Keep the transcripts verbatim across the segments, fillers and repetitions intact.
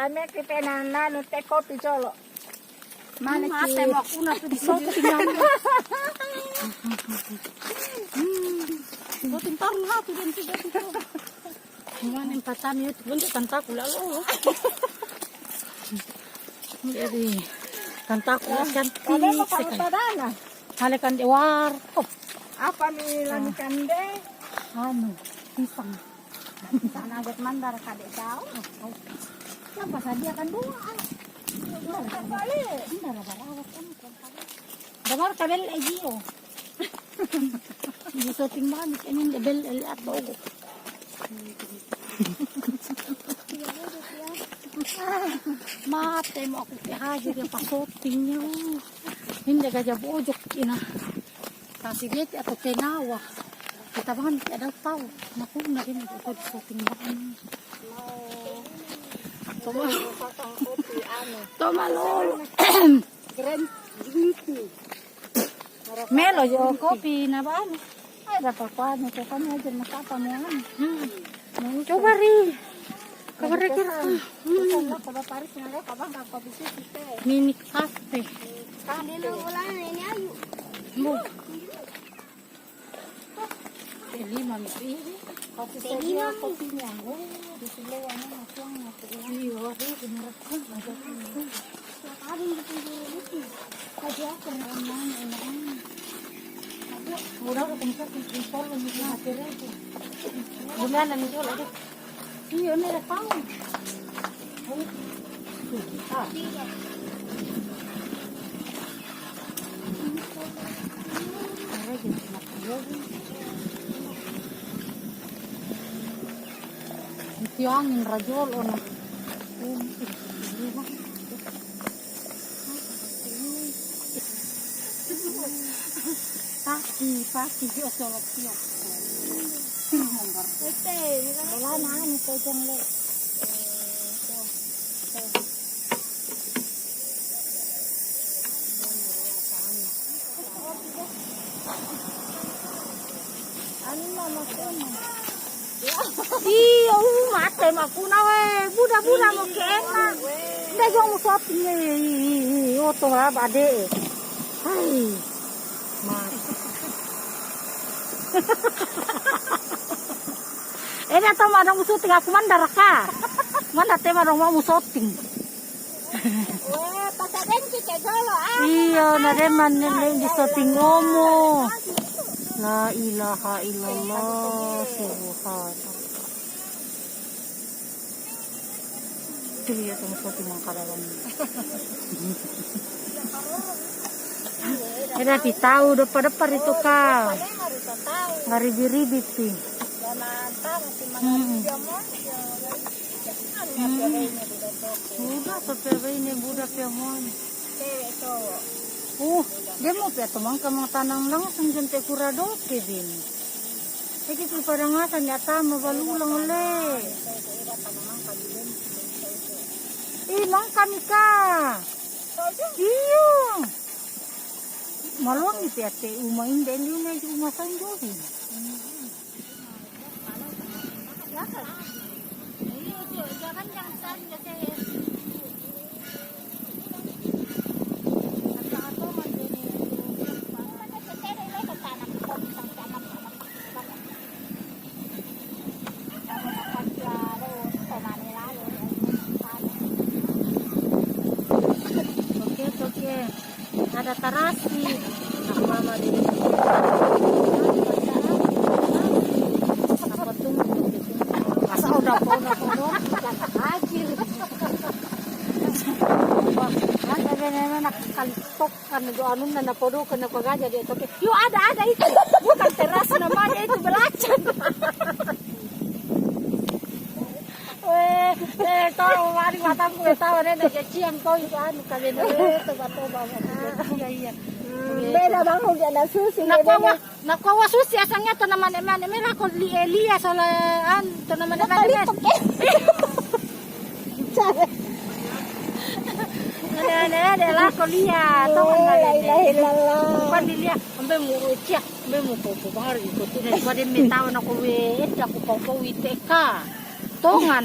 Ame ki pena nanu te kopi jolo. Mane ki. Mate mo kuna tu di soti nyan. Hmm. Soti taru ha tu den tu den tu. Mane patami tu buntu kantaku lalo. Jadi kantaku cantik sekali. Hale kande war. Oh. Apa mi lami kande? Anu, pisang. Sana aja mandar kade jauh. Siapa sadia kan dua? Mandar, mandar, mandar, mandar. Damar kabel lagi, oh. Di soti mane, ini kabel lagi atau. Mate mo aku ke haji dia pa soti niya. Hindi ka ja bojok ina. Kasi dia ti atau tenawa. Kita bangan ti ada tau. Naku na din ko di soti mane. Toma. Toma lo. Green, green tea. Melo yo kopi na ba. Ai, da pa kwa ni ko kami aja na kapa mo. Hmm. Coba ri. Coba ri kira. Hmm. Mini kafe. Bu. Te lima mi pi. Te lima mi. Iyo, mira, pau. Iti angin rajol ona. Pati, pati, yo solo tio. Wala na, ano to dong le. Iyo, mate makuna we, buda buda mo kena. Nda jong mo soti ne, oto ra bade. Hai. Mate. Eda to madong mo soti aku mandar ka. Mandar te madong mo soti. Iyo, na deman ne, ne, di soti ngomo. La ilaha illallah, subhanallah. Tuh, iya, tong soti mangkarawan. Eda pi tau depa-depa ritu ka. Ngaribi-ribi pi. Hmm. Hmm. Buda to pia baine, buda pia mon. Oh, demo pia to mangka mang tanang langsung jente kura doke bin. Eki tu parangasan ya tama balulang le. Eh, mangka mi ka. Iyo. Maluang ni pia te uma inde liu ne uma sanjo bin. Oke, oke. Ada tarasi. Aku mama di. Aku tunggu, tunggu, tunggu. Masa udah podo, podo. Haji. Wah, ada nenek nak kali tok kan do anu na podo kan apa gaja dia tok. Yo, ada, ada itu. Bukan teras namanya itu, belacan. Eh, eh, tau mari mataku, tau ne, ne, cian ko itu anu kawin, eh, toba, toba, iya, iya. Hmm, beda bang, udah na susi, na ko wa, na ko wa susi asangnya to na mane, mane, mera ko li, eh, lia sala, an, to na mane, mane, mane. Mane, mane, mane, la ko lia, to mane, mane. La ilaha illallah. Bukan di lia, ambe mo, eh, cia, ambe mo ko, ko bahar ko tu ne, ko de me tau na ko we, eh, ko, ko, ko, wi te ka. Tongan.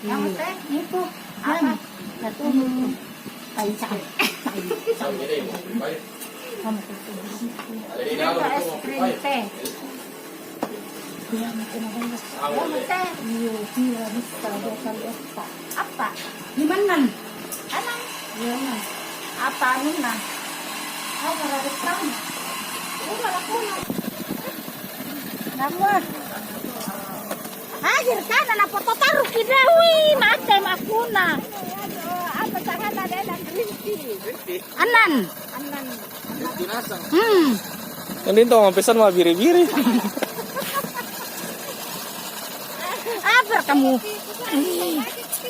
Namaste, nipu. Apa? Ito es cream tea. Apa? Limanan. Apa? Limanan. Apa anuna? Apa raratan? Uma lakuna. Namu. Hadir kana na foto taru ki dei, wi, mate makuna. Apa sahana dei na green tea? Anan. Anan. Hmm. Yang dito, ang pesan mabiri-biri. Apa kamu?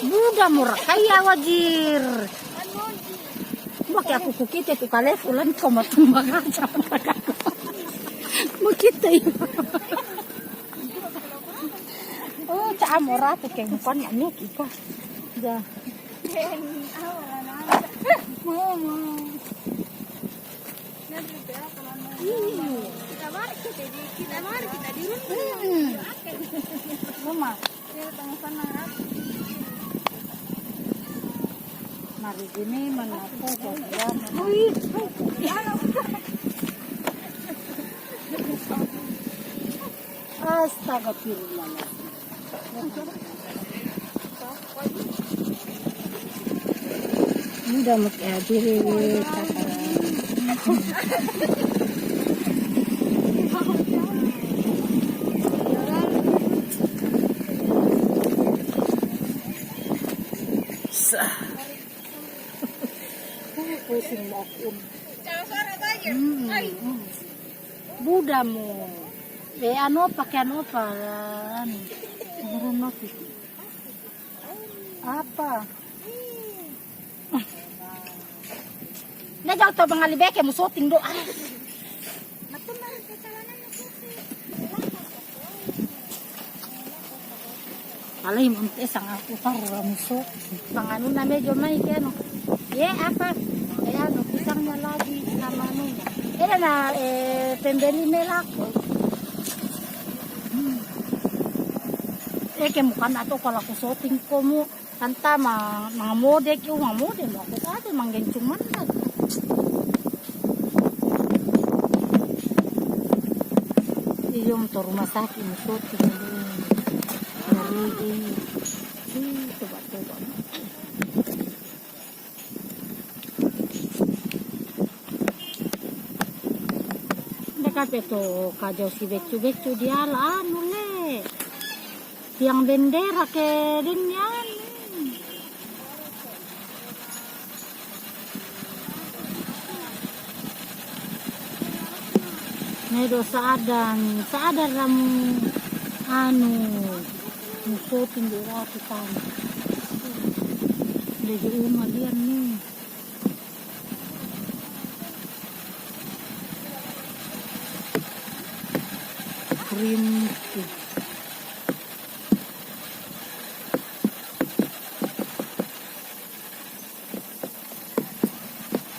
Buda mura kaya wajir. Maki aku kukite tu kale fulan ko matumba kaja. Mukite. Oh, ca amora tu ke mukan anu kika. Ja. Mama. Mama. Mari gini mana aku ko dia mana. Astaga, pirulala. Muda mukya diri. Sa. Mm, mm. Buda mo. Eh, ano pa, ke ano pa, ano. Ano pa. Apa? Na jau to bangali beke mo shooting do. Ah. Alai, munte sang aku taru ra mo shooting. Panganu na medyo mai ke ano. Ye, apa? Ye, ano, pisangnya lagi sama anunya. Eda na, eh, pembeli melako. Hmm. Eke mo kana to kala ko shooting ko mo. Kanta ma, mamode ki, mamode mo. Ko ate manggen cuman na. Iyo mo to rumah sakit mo shooting. Ngeri. Ih, toba, toba. Deka pe to kajau si becu-becu dia la anu le. Tiang bendera ke ding yan. Nedo saadan, saadan ra mo anu, mo shooting di ra kita. Dede uma lian ni. Cream tea.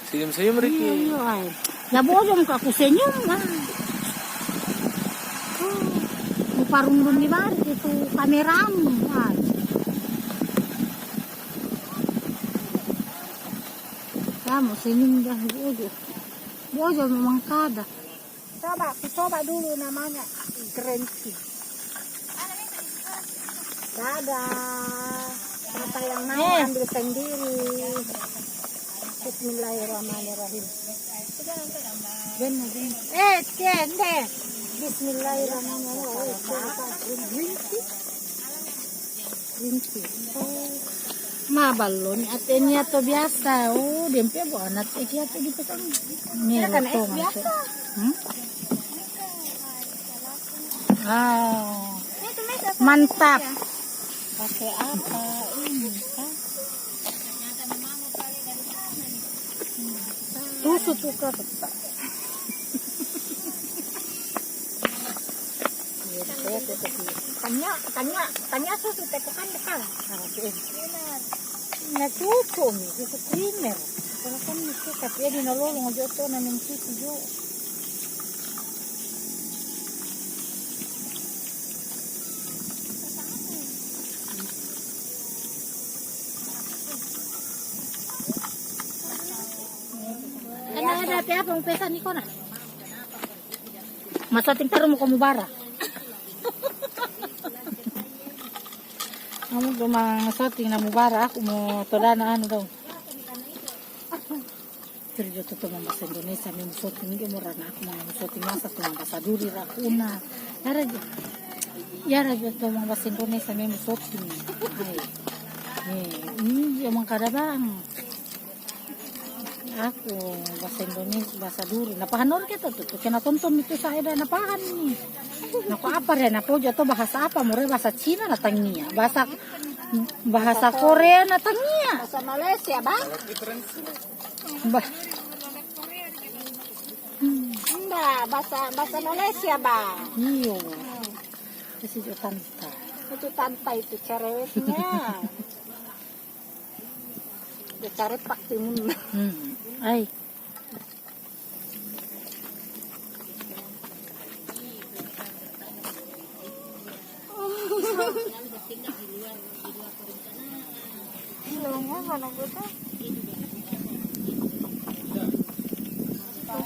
Senyum-senyum riki. Iyo, iyo, ai. Ya, bojom ka ku senyum, ah. Oh, muparundun ni bari tu kameramu, ai. Kamu senyum dah, bojom. Bojom mangkada. Coba, coba dulu namanya green tea. Dadah. Siapa yang mau ambil sendiri. Bismillahirrahmanirrahim. Eh, tiende. Bismillahirrahmanirrahim. Green tea. Green tea. Oh. Mabalon, ate nia to biasa. Oh, dempe bo anat eki ate di pesan. Ni lo to biasa. Hmm? Ah. Mantap. Pakai apa ini, kan? Susu tuka tetap. Tanya, tanya, tanya susu te bukan, bukan. Ah, oke. Na susu mi, susu creamer. Kalau kan mi suka, dia di nolong jo to na min susu jo. Ana ada pe apa pesa ni kona. Masoting taru mo ko mubara. Amu ko masoting na mubara, aku mo todana anu dong. Tiri jo to toman bahasa Indonesia, me musoting, ni mo rana aku mo musoting, masa toman bahasa Duri ra aku na. Yara jo, yara jo toman bahasa Indonesia, me musoting. Ai. Ni, ni jo mangkada bang. Aku bahasa Indonesia, bahasa Duri. Napahan nori keto tu, tu kena tonton mi tu sa eda napahan ni. Naku apa re, napojo to bahasa apa, mo re bahasa Cina na tania. Bahasa, bahasa Korea na tania. Bahasa Malaysia, ba? Ba. Nda, bahasa, bahasa Malaysia, ba? Iyo. Kasi jo tanta. Itu tanta itu cerewetnya. Dia cari pak timun. Hmm. Ai.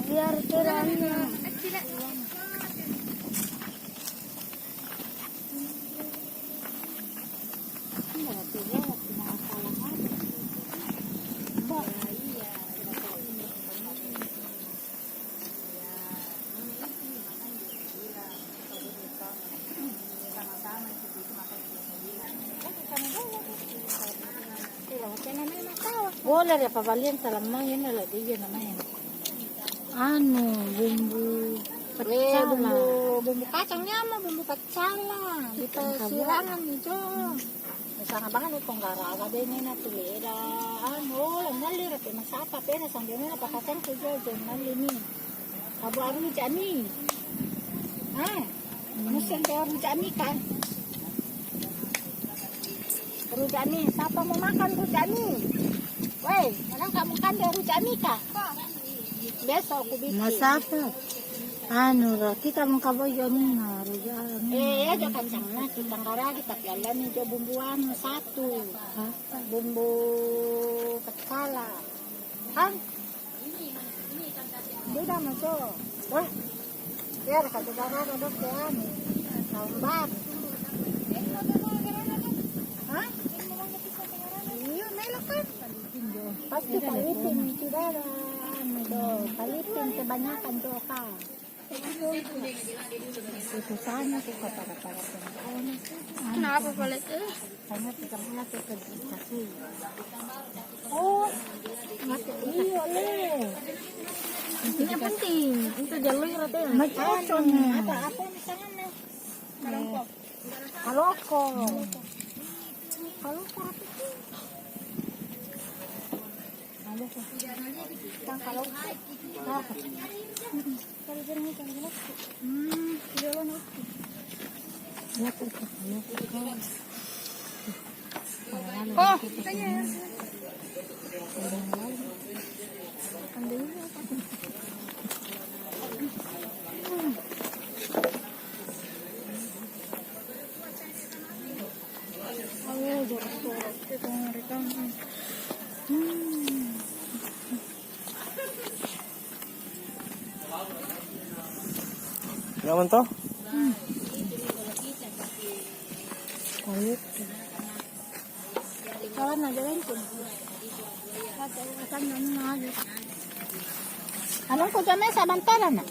Biar kiranya. Boleh re pabalian salamang ini lah dia namanya. Anu, bumbu pecah lah. Bumbu, bumbu kacang ni ama, bumbu pecah lah. Di persilangan ni jo. Misalnya bangan ni kong gara, gara de ni na tuli da. Anu, nali ra pe masapa pe na sang de ni na pakacang tu jo, jo nali ni. Abu aru jani. Ha? Musim de rujak ni kan. Rujak ni, siapa mau makan rujak ni? Wei, mana kamu kan de rujak ni kah? Besok aku bikin. Masapa? Anu ra, kita mau kabayo ni na, rujak ni. Eh, ya, jo kacang na, kita ngara, kita piala ni, jo bumbu anu satu. Apa? Bumbu kacala. Kan? Beda maso. Wah. Biar kata baba ada dok ya ni. Tahun baru. Hah? Iya, melok kan? Pasti palitin tidak ada anu do. Palitin kebanyakan jo ka. Itu sana suka pada-pada. Kenapa palit? Oh, mati. Iyo le. Ini penting. Itu jalur rata. Macam apa misalnya? Kaloko. Kaloko rata. Kaloko. Kaloko. Oh, tanya. Hmm. Nyaman to? Hmm. Kawan aja kan tu. Kawan aja. Ano ko jame sabantara na.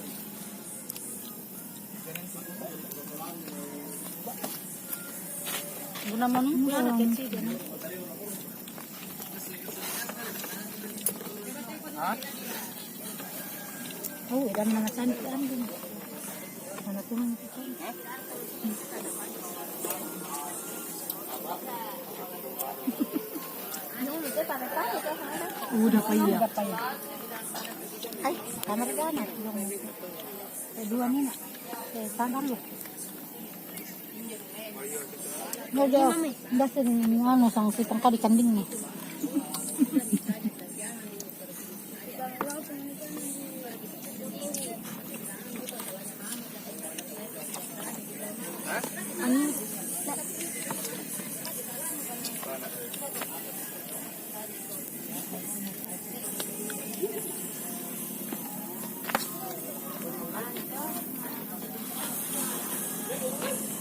Guna manu, guna keci de na. Oh, ikan mana sani kan guna. Mana tuhan. Udah paya. Udah paya. Ay, kamar ka na. Eh, dua ni na. Eh, tanggal lo. Nda, nda, nda, anu, sang si tangka di kanding ni.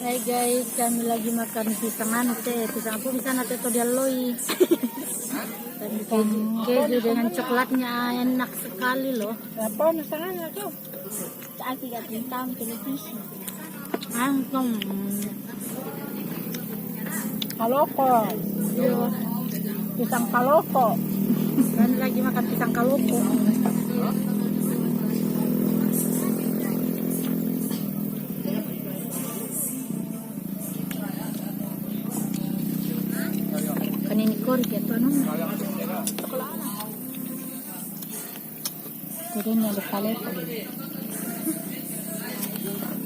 Hai guys, kami lagi makan pisang anu te, pisang apa pisang anu te, to dia loi. Dan keju, keju dengan coklatnya, enak sekali loh. Apa pisang anu tu? Saan tiga bintang televisi. Langsung. Kaloko. Iyo. Pisang kaloko. Kami lagi makan pisang kaloko. Kanini kori kaya tu anu. Tede ni ada kaloko.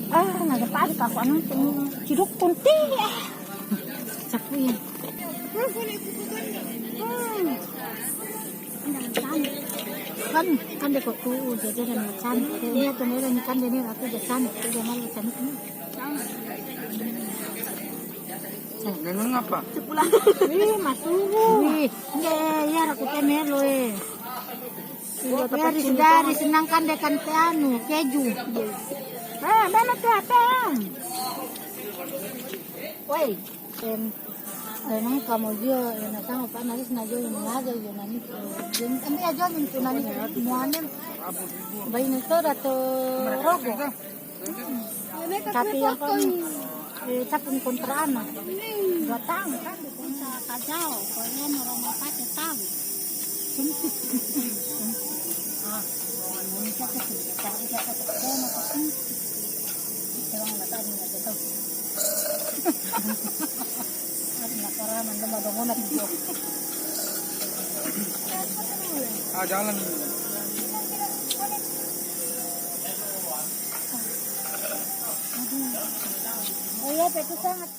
Ah, nada padi ka ko anu, ciduk kunti. Ah. Sapu ya. Hmm. Kan, kan de ko tu, jadi ada macam. Ini tu ni, kan de ni, aku de kan, aku de malu macam ni. Nene ngapa? Ih, masubu. Ih, nge, ya, aku temelo, eh. Ya, ris, ya, ris, nang kan de kan te anu, keju. Eh, mana tu apa? Woi, em, eh, nang kamu yo, eh, na tang apa, na ris, na yo, na yo, na ni, eh, em, ya yo, ni tu, na ni, muanem. Bai ni to, da to, rogo. Tapi yang kau, eh, tapi kontra ana. Dua tahun kan, di kontra kajau, kau yang orang apa tu tahu. Ah, ini kita tu, kita, kita tu, kita tu, kita orang tak tahu, tak tahu. Ada nak karaman, nama dong, nak tidur. Ah, jalan. Oh iya, betul sangat.